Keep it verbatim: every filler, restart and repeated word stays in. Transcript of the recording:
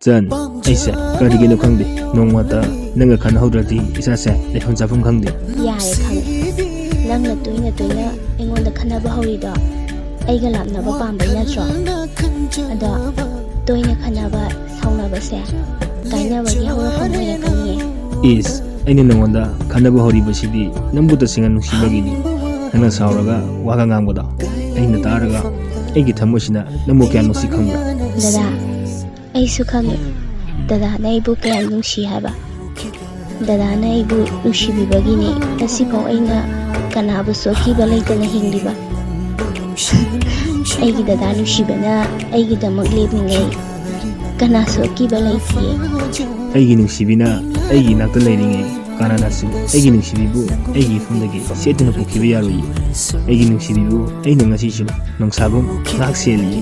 ꯆꯟ, ꯑꯩꯁꯦ ꯀꯔꯤꯒꯤꯅꯣ ꯈꯪꯗꯦ, ꯅꯣꯡꯃꯇ ꯅꯪꯒ ꯈꯟꯅꯍꯧꯗ꯭ꯔꯗꯤ ꯏꯁꯥꯁꯦ ꯂꯩꯐꯝ ꯆꯥꯐꯝ ꯈꯪꯗꯦ꯫ ꯌꯥꯔꯦ, ꯈꯪꯉꯦ꯫ ꯅꯪꯅ ꯇꯣꯏꯅ ꯇꯣꯏꯅ ꯑꯩꯉꯣꯟꯗ ꯈꯟꯅꯕ ꯍꯧꯔꯤꯗꯣ ꯑꯩꯒ ꯂꯥꯞꯅꯕ ꯄꯥꯝꯕꯩ ꯅꯠꯇ꯭ꯔꯣ? ꯑꯗꯣ ꯇꯣꯏꯅ ꯈꯟꯅꯕ, ꯁꯥꯎꯅꯕꯁꯦ ꯀꯥꯏꯅꯕꯒꯤ ꯍꯧꯔꯛꯐꯝ ꯑꯣꯏꯔꯛꯀꯅꯤꯌꯦ꯫ ꯏꯁ, ꯑꯩꯅ ꯅꯉꯣꯟꯗ ꯈꯟꯅꯕ ꯍꯧꯔꯤꯕꯁꯤꯗꯤ ꯅꯪꯕꯨ ꯇꯁꯦꯡꯅ ꯅꯨꯡꯁꯤꯕꯒꯤꯅꯤ꯫ ꯅꯪꯅ ꯁꯥꯎꯔꯒ ꯋꯥꯒ ꯉꯥꯡꯕꯗꯣ ꯑꯩꯅ ꯇꯥꯔꯒ ꯑꯩꯒꯤ ꯊꯃꯣꯏꯁꯤꯅ ꯅꯪꯕꯨ ꯀꯌꯥ ꯅꯨꯡꯁꯤ ꯈꯪꯕ꯭ꯔꯥ? ꯗꯗꯥ, ꯑꯩꯁꯨ ꯈꯪꯉꯤ ꯗꯗꯥꯅ ꯑꯩꯕꯨ ꯀꯌꯥꯝ ꯅꯨꯡꯁꯤ ꯍꯥꯏꯕ꯫ ꯗꯗꯥꯅ ꯑꯩꯕꯨ ꯅꯨꯡꯁꯤꯕꯤꯕꯒꯤꯅꯤ ꯉꯁꯤꯐꯥꯎ ꯑꯩꯅ ꯀꯅꯥꯕꯨ ꯆꯣꯠꯈꯤꯕ ꯂꯩꯇꯅ ꯍꯤꯡꯂꯤꯕ꯫ ꯑꯩꯒꯤ ꯗꯗꯥ ꯅꯨꯡꯁꯤꯕꯅ ꯑꯩꯒꯤꯗꯃꯛ ꯂꯦꯞꯂꯤꯉꯩ ꯀꯅꯥ ꯆꯣꯠꯈꯤꯕ ꯂꯩꯇꯤꯌꯦ꯫ ꯑꯩꯒꯤ ꯅꯨꯡꯁꯤꯕꯤꯅ ꯑꯩꯒꯤ ꯏꯅꯥꯛꯇ ꯂꯩꯔꯤꯉꯩ ꯀꯅꯥꯅꯁꯨ ꯑꯩꯒꯤ ꯅꯨꯡꯁꯤꯕꯤꯕꯨ ꯑꯩꯒꯤ ꯏꯐꯝꯗꯒꯤ ꯁꯦꯠꯇꯨꯅ ꯄꯨꯈꯤꯕ ꯌꯥꯔꯣꯏ꯫ ꯑꯩꯒꯤ ꯅꯨꯡꯁꯤꯕꯤꯕꯨ ꯑꯩꯅ ꯉꯁꯤꯁꯨ ꯅꯣꯡꯁꯥꯒꯨꯝ ꯉꯥꯛ ꯁꯦꯜꯂꯤ꯫